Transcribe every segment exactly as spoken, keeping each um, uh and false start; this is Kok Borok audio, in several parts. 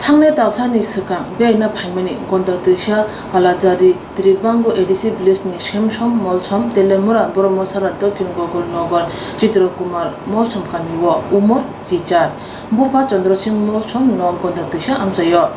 Thangnai talsani swkang beraina phaimani gonta twisa Kalajari Tribango A D C village ni Semsom Molsom Telemura Boromosara Dokhin Gogol Nogor Chitra Kumar Molsom kamio umor chichar bupha Chandra Singh Molsom no gonta twisa amchaio.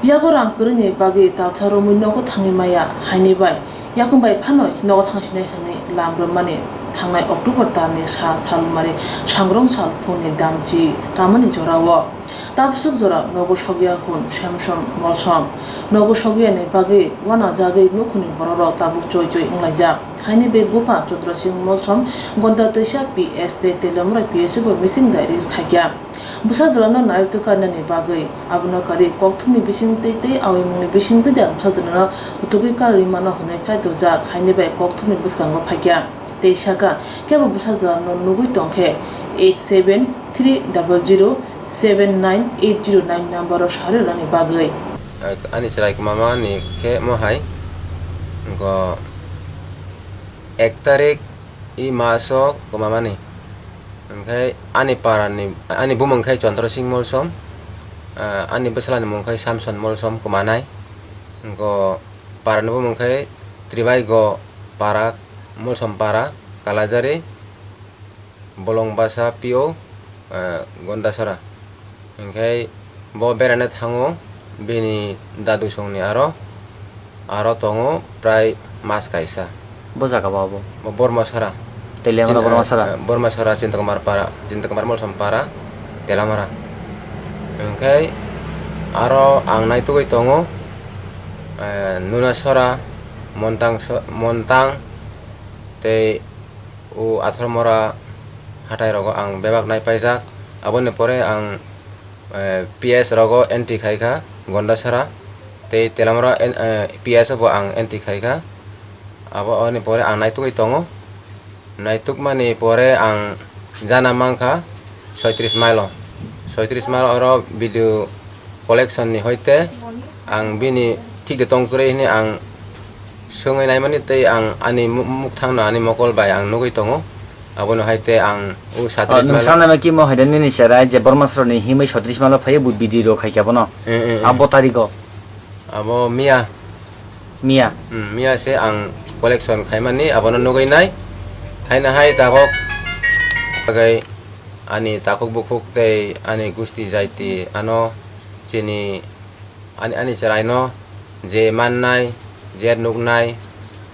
Yago rang kwrwini bagwi talsa romwi nogo thangwi maya haini bai yakung bai phano nogo thangsinai hwnwi lam rwmani thangnai October talni sa salmari sangrong sal phungni damchi tamani jorao. Tabswk jora nogo sokya kun Semsom Molsom. Nogo sokyani bagwi uanajagwi nukhungni bororok tabuk choi choi wnglaijak. Haini bai bupha Chandra Singh Molsom gonta twisa P S tei Telemura P S bo missing diary rwkhaikha. Bwsajwlano naitok kainani bagwi abono karwi kokthumni bisingtwi tei awimungni bisingtwi da bwsajwlano utugwi karwi mano hwnwi chaidojak haini bai kokthumni bwskango phaikha. Tei saka kebo bwsajwlano nugwi tongkhe eight seven three double zero seven nine eight zero nine number o sari rwnani bagwi. Ani chwrai kwmamani khe mohai, go ek tarik i maso kwmamani. Hwnkhe ani parani, ani bumung khe Chandra Singh Molsom, ah, ani bwsalani mung khe Samson Molsom kwmanai. Go parani bumung khe Tribai go para, Molsom para, Kalajari, Bolong Basa P O, ah, Gondasora. Hinkhe bo beraina thango bini dadu songni aro, aro tongo prai mas kaisa. Bo jaga bo abo? Bo Bormasora. Telemura Bormasora? Eh, Bormasora, Chintakumar para, Chintakumar Molsom para, Telamura. Hinkhe aro ang naitugwi tongo, eh, Nunasora, Montang so-, Montang tei o Atharmora hathai rogo ang bebak naipaijak. Aboni pore ang eh, P S rogo entry khaikha Gondasara, tei Telamura en-, eh, P S o bo ang entry khaikha. Abo oni pore ang naitugwi tongo. Naitukmani pore ang jana mankha soitris mile o. Soitris mile oro video collection ni hoite ang bini thik de tong kwrwi hwnwi ang swngwi naimani tei ang ani mu-, mukthangno ani mokol bai ang nugwi tongo. Abono hai te ang o Oh, satris nwng mile. Sanai ma kimo hai de nini cherai je Bormasroni himwi sotris malo phaiyo bo bidi ro khai khe abono. Eh, eh, eh. Abo tarigo. Abo miya. Miya. Hmm, miya se ang collection khaimani abono nugwi nai. Khaina hai tabok agai ani takhuk bukhuk tei ani gusti jaiti ano chini Ani, ani chwraino je mannai, je nuknai,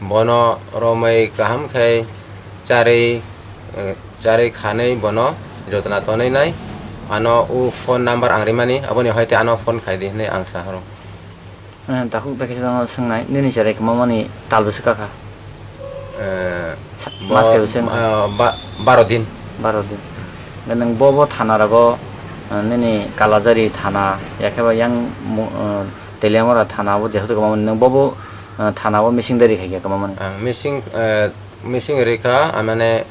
bono romwi kaham khe charwi, eh, charwi khanwi bono jotna tonwi nai. Ano o phone number ang rimani, aboni hoite ano phone khai di hwnwi ang sa horo. Eh, takhuk bai khe swngno swngnai, nini chwrai kwmamani tal bwswk kakha? Eh, Sa-, bo, mas kaibo se wngkha? Eh, ba-, baro din. Baro din. Nwng bo bo thana rogo, eh, nini Kalajari thana, yakhe ba yang mu-, eh, Teliamura thana bo jehoto kwmamani, nwng bo bo, eh, thana bo missing dari khaikha kwmamani? Ang missing, eh, missing rikha, ah, mane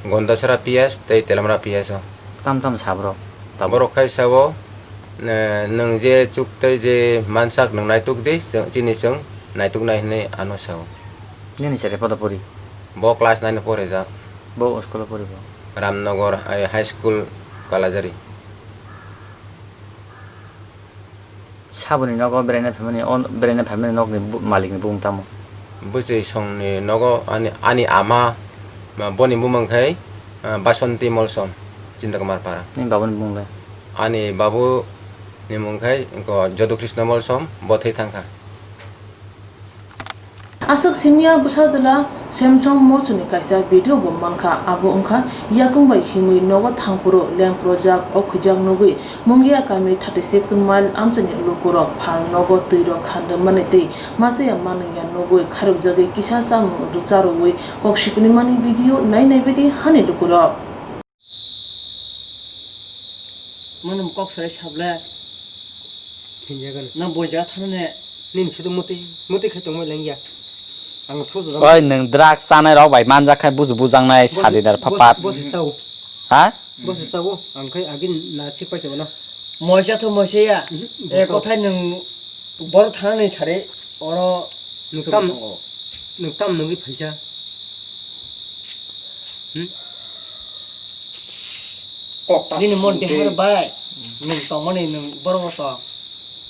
Gondasara P S tei Teliamura P S o. Tam tam sabrok tabuk. Borok khai sao, eh, nwng je chuk tei je mansak nwng naituk di, chwng, chini chwng naituk nai hwnwi ano sao. Nini chwrai poto pori? Bo class nine o porijak. Bo school o pori bo? Ramnagar High, High School, Kalajari. Saboni nogo beraina phaimani, o beraina phaimani nokni bu-, malikni bumung tamo? Bwchwi songni nogo ani, ani ama, ma, boni bumung khai, ah, Basanti Molsom, Chintakumar para. Nini babuni bumung le? Ani babu ni mung khai, wngkha Jodhu Krishna Molsom, bo thwi thangkha. Aswk simiya bwsajwla Semsong Molsomni kaisa video bo mankha, abo wngkha yakung bai himwi nogo thangphuru lengprojak, okhuijak nugwi Mungia kami thirty six mile amchaini lukurok phan nogo twirok khandwmani tei masiya manwngya nugwi kharokjagwi kisa chamung rwcharwi kok sipinimani video nai naibaidi hani lukurok. Mano kok sai sable. Hinjagan. Na boja thane. Nin sudu muti, muti khai tongmai langya. Ang sudu. Oi, nwng drugs chanai rok bai manjak khai buju bujangnai sadidar phapat. Bo se chao. Ha? Bo se chao. Ang khai agin na sik pai chao na. Moisa to moisa ya. Mhm. E kothai nwng bor thane sare oro. Nwng tam, nwng tam nungwi phaisa. Hmm? Kok ta nini mon sungwi dehar bai. Nwng tongmani nwng borok rok to.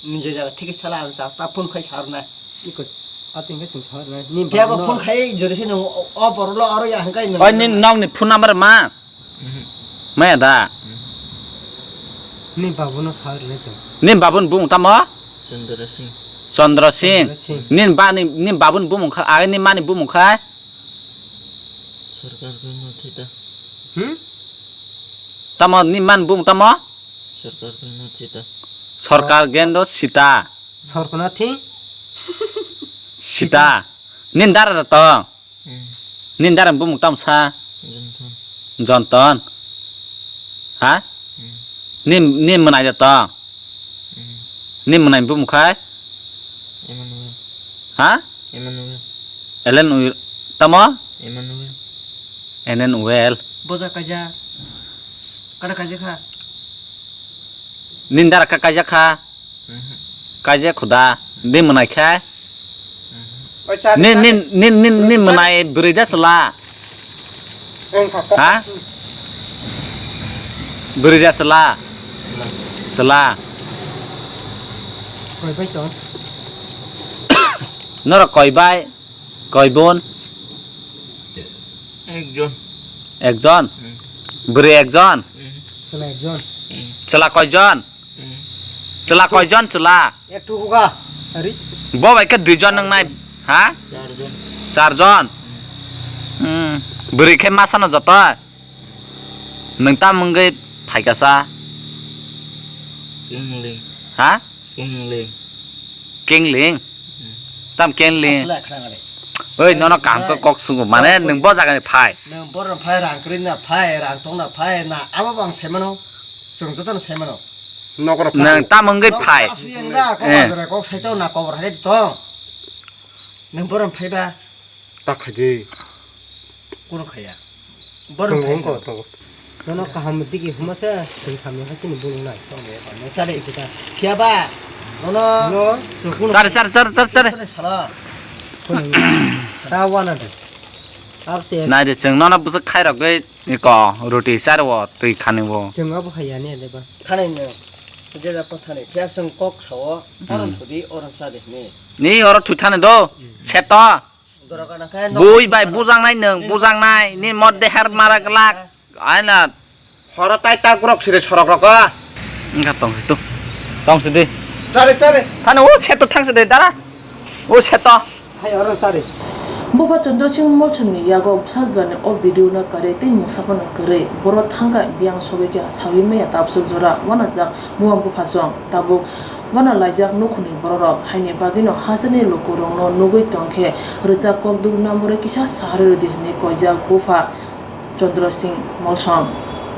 Nini je jaga thik sala ang ta, ta phone khai sarna. Iko, ating ke sing sarna. Ni ba phone khai jori se nung o, o boro lo aro ya hangkai nung. Oi, ni nong ni phone number ma? Mhm. Maya da? Mhm. Ni babu no sarna se. Ni babu ni bumung tamo? Chandra Singh. Chandra Singh. Chandra Singh. Ni ba ni, ni babu ni bumung kha, age ni mani bumung khai? Sarkar Gendo Sita. Hmm? Tamo ni man bumung tamo? Sarkar Gendo Sita. Sarkar Gendo Sita. Sarkona thi? Sita. Nin dara da tong? Hmm. Nin dara bumung tamo sa? Jonton. Jonton. Ha? Hmm. Nin, nin mwnai da tong? Hmm. Nin mwnai bumung khai? Emmanuel. Ha? Emmanuel. Ellen Uil-, tamo? Emmanuel. Enen Uel. Boda kaja. Kada kaja kha? Nin dara ka kaja kha? Mhm. Kaja khuda. Nin mwnai khai? Mhm. Nin, nin, nin, nin, nin mwnai bwrwi da sala? Eng kha, kha. Ha? Bwrwi da sala? Sala. Koi bai tong? Norok koi bai? Koi bon? Ekjon. Ekjon? Hmm. Bwrwi ekjon? Hmm. Chwla ekjon. Hmm. Chwla koijon? Hmm. Chwla koijon chwla? Ek tu hoga. Ari. Bo bai khe duijon nang nai. Ha? Charjon. Charjon? Hmm. Bwrwi khe masa no joto? Nwng tam wngwi phaikasa? Kingling. Ha? Kingling. Kingling? Hmm. Tam kingling? Aswlai khna ngare. Oi, nono kaham khe kok sungo. Mane nwng bo jagani phai. Nwng borok phai, rang kwrwi na phai, rang tong na phai, na abo bo ang sai mano. Chwng joto no sai mano. Nwng tam wngwi phai. Aswk yang da, kok Eh. Kok sai tong na kobor hai tong. Nwng borok phai ba. Ta khaidi. Kuno khaya. Borok Tongo, phai tongo, ba. Tongo. Nono kaham digi huma se, chwng samya ha chini bulung nai. Chale kita. Phiya ba. Nono. No. Chale, chale, chale, chale, chale. Sala. Ta wana de. Ar se. Nai de, chwng nono bwswk khairok gwi iko roti charo twi khani bo. Chwng abo khaya ne de ba. Thani no. Je ja pa thani. Phiya chwng kok sao. Oron sudi, oron sa de ne. Ni oro thwi thani do. Seto. Bui bai bujangnai nwng, bujangnai, ni modde her mara glak. Aina. Horo tai ta grok sire sorok rok. Engka tong situ. Tong sidi. Chare, chare. Thani o seto thang sidi, dara. O seto. Hai oro chare. Bupha Chandra Singh Molsomni yago bwsajlani o video no kare tei mungsa phano kwrwi. Boro thangkha biyang sogwi khe sawi maya tabswk jora wanajak muya bupha song. Tabuk wana laijak nukhungni bororok, haini bagwino hasteni lukurokno nugwi tongkhe rwchap kok dugna borwi kisa saharwi rwdi hwnwi koijak bupha Chandra Singh Molsom.